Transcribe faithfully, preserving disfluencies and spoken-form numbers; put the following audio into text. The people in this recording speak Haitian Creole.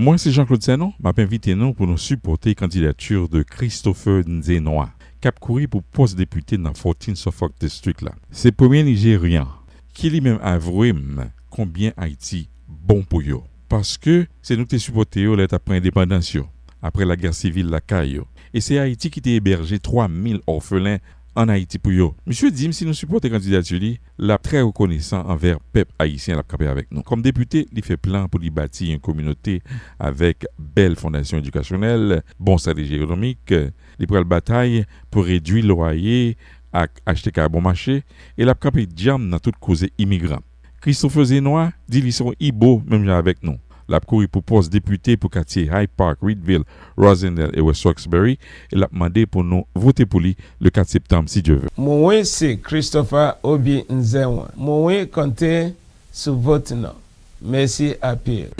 Mwen se Jean-Claude Sanon, m ap envite nou pou nou sipòte kandidati de Christopher Nzenwa, k ap kouri pou pòs depite nan fourteen Suffolk District la. Se premye Nijeryen ki li menm avwe m konbyen Ayiti bon pou yo. Paske se nou ki te sipòte yo lè yo t ap pran endepandans yo, apre lagè sivil lakay yo. E se Ayiti ki te ebèje twa mil òfelen ann Ayiti pou yo. Misye di m si nou sipòte kandidati li, l ap trè rekonesan anvè pèp ayisyen l ap kanpe avèk nou. Kòm depite, li fè plan pou li bati yon kominote avèk bèl fondasyon edikasyonèl, bon estrateji ekonomik. Li pral batay pou redui lwaye ak achte kay bon mache, e l ap kanpe djanm nan tout koze imigran. Christopher Nzenwa di li se yon Ibo menm jan avèk nou. L ap kouri pou pòs depite pou katye Hyde Park, Readville, Rosendale e West Roxbury, e l ap mande pou nou vote pou li le quatre septanm, si Dye vle. Mwen se Christopher Obi Nzenwa. Mwen konte sou vòt nou. Mèsi anpil.